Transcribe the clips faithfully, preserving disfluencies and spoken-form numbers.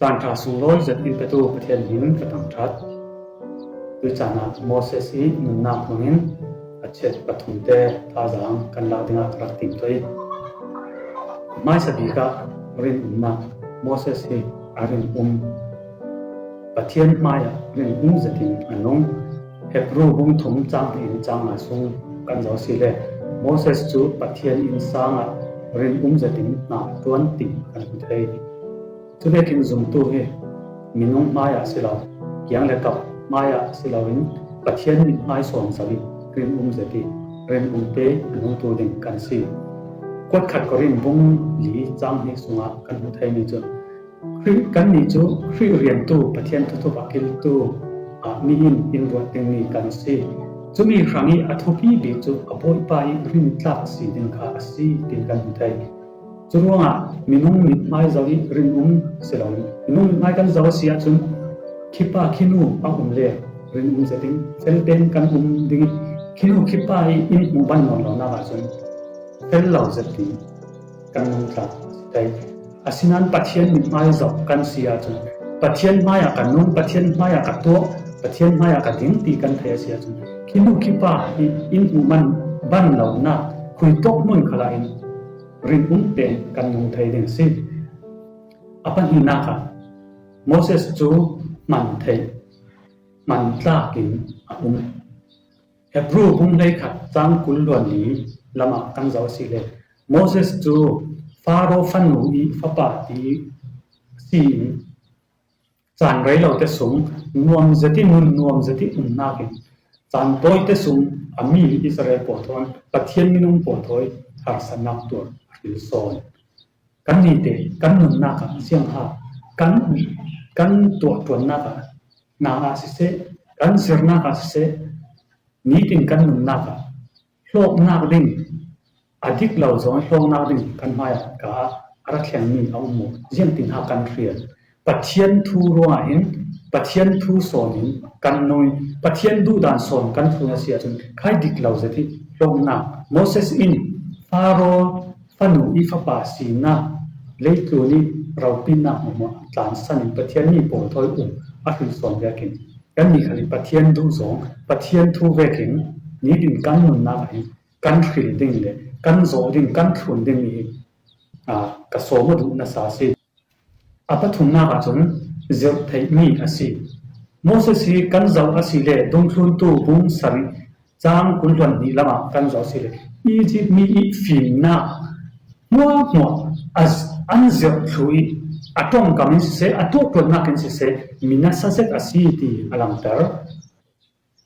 Caan ṭha sunglawi zet in petu Pathian hmingin ka thangṭhat. Tuicanah Moses i nunnak hmangin a chet pathumte thazaang kan lak dingah ka rak timtuah i, hmaisa bikah rinumnak, Moses hi a rinum, Pathian hmaiah rinum zetin a nung. Hebru bung thum cang hnih in cang nga sung kan zoh si le Moses cu Pathian innsang ah rinum zetin hna ṭuan ti kan hmu thei. Cuvekin zumtu hi minung hmaiah si lo, kiang le kap hmaiah si loin Pathian mithmai sawn zoh i rinum zet i rinum te a nungtu ding kan si. Kuat khat Korin bung li cang hnih sungah kan hmu theimi cu Khrih, kannih cu Khrih riantu, Pathian thuthup a kiltu ah mi in in ruat dingmi kan si. Cumi hrang i a thupi bik cu a Bawipa i rintlak si ding kha a si, tin kan hmu thei. Curuangah minung mithmai zoh i rinum si loin, minung mithmai kan zoh a si ahcun, khipa khinu a um le rinum zetin fel tein kan um ding i, khinu khipa i in hmuh ban nawn lonak ahcun fel lo zetin kan nung tlak a si thei. Asinain Pathian mithmai zoh kan si ahcun, Pathian hmaiah ka nung, Pathian hmaiah ka tuah, Pathian hmaiah ka ding ti kan theih a si ahcun, khinu khipa i in hmuh ban, ban lonak khuitawk hmun khalah in rinum tein kan nung thei ding a si. A pahnihnak ah Moses cu hman theih, hman tlakin a um. Hebru bung hleikhat cang kul luan li lamah kan zoh a si le Moses cu Faro fanu i fapa ti si in, caan rei lo te sung nuam zet i, nun nuam zet i umnak in, caan tawi te sung a mi Israel pawl thawn Pathian minung pawl thawi harsatnak tuar a hril sawn. Kan nite kan nunnak ah ziangha kan, kan tuahṭuannak ah, hna ah siseh, kan zirnak ah siseh, nitin kan nunnak ah hlawknak ding, a dik lo zong hlawknak ding kan hmaiah ka ah a ra thlengmi a um maw? Ziangtin ha kan hrial? Pathian thu ruangah hin, Pathian thu sawn in kan nung i, Pathian duhdan sawn kan thlun a si ahcun khai dik lo zet i hlawknak. Moses in Faro fanu i fapa sinak, leitlun i ropinnak hmuahhmuah tlansan in Pathian mi pawl thawi um a hril sawn vekin, kannih khal i Pathian duh zong, Pathian thu vekin nitin kan nunnak ah hin kan hril ding le kan zawh ding, kan thlun dingmi hi, aa, ka sawm aw duh nasa a si. A pathumnak ahcun zirh theihmi a si. Moses hi kan zoh a si le Dungthluntu bung sarih cang kul hluan hnih lamah kan zoh a si le Egypt mi i fimnak hmuahhmuah a, an zirh thluh i a ṭongkam in siseh, a tuahṭuannak in siseh, mi nasa zet a si ti a langhter.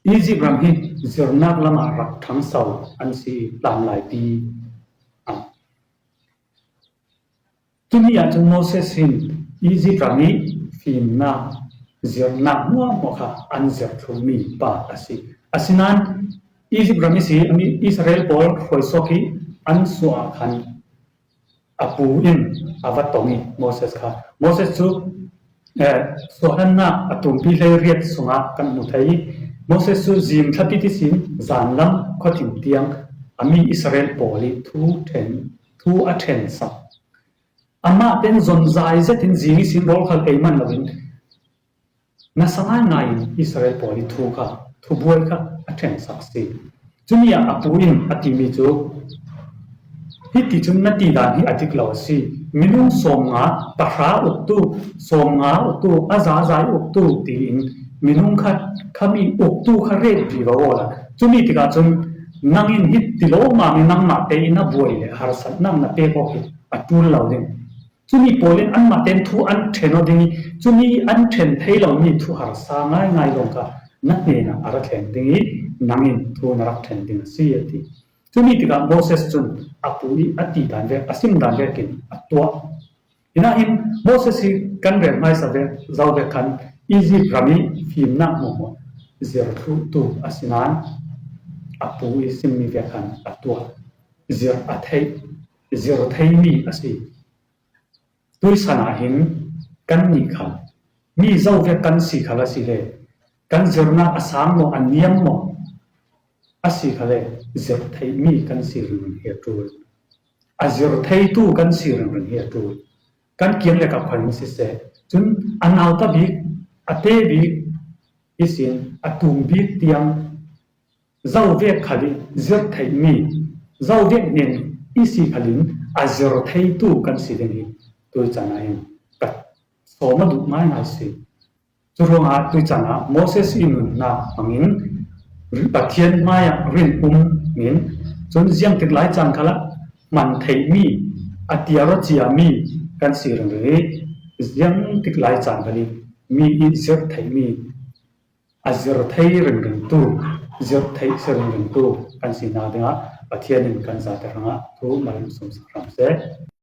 Egypt ram hi zirhnak lamah rak ṭhangso an si i hlanlaipi a. Cumi ahcun Moses hin Egypt ram i fimnak, zirhnak hmuahhmuah kha an zirh thluhmi pa a si. Asinain Egypt ram i si, an Israel pawl hruaisuak i an suah ah khan a pu in a va tong i Moses kha, Moses cu, eh, suahhlannak a tumpi hleiriat sungah kan hmu thei i, Moses cu zing thlapit ihsin zanlam khuathim tiang a mi Israel pawl i thu ṭhen, thu a ṭhensak. Amah ten zonzai zetin zing ihsin rawl khal ei man loin nasa ngaingai in Israel pawl i thu kha, thubuai kha a ṭhensak a si. Cumi ah a pu in a timi cu, hiti cun na tidan hi a dik lo a si. Minung sawmnga pahra uktu, sawmnga uktu, a zazai uktu tiin minung kha, khami uktu kha ret vivo awla. Cumi tikah cun nang in hiti lawmam i nangmah te in a buai le harsatnak na pek awk hi a ṭul lo ding. Cumi pawl in anmah ten thu an ṭhen aw ding i, cumi an ṭhen thei lomi thu harsa ngaingai lawng kha na hnenah a ra thleng ding i, nang in thu na rak ṭhen ding a si, a ti. Cumi tikah Moses cun a pu i a ti dan vek, a sim dan vekin a tuah. Hinah hin Moses hi kan rel hmaisa vek, zo vek khan Egypt ram i fimnak hmuahhmuah zir thluhtu a si nain a pu i simmi vek khan a tuah. Zir a theih, zir theimi a si. Tuisan ah hin kannih kha mi zo vek kan si khal a si le, kan zirnak a sang maw, a niam maw, a si khal le, zir theihmi kan si ringring hi a ṭul. A zir theitu kan si ringring hi a ṭul. Kan kiang le kap khal in siseh, Cun a nauta bik, a te bik ihsin a tum bik tiang zo vek khal i zir theihmi, zo vek nen i si khalin a zir theitu kan si ding hi tuican ah hin ka sawm a duh ngaingai si. Curuangah tuican ah Moses i nunnak hmangin Pathian hmaiah rinum in cun ziangtik lai caan khalah hman theihmi, a tiar aw ciami kan si ringring i ziangtik lai caan khal i mi i zir theihmi, a zir thei ringringtu, zir theih si ringringtu kan sinak dingah Pathian in kan zate hrangah thu mal in sumsak hram seh.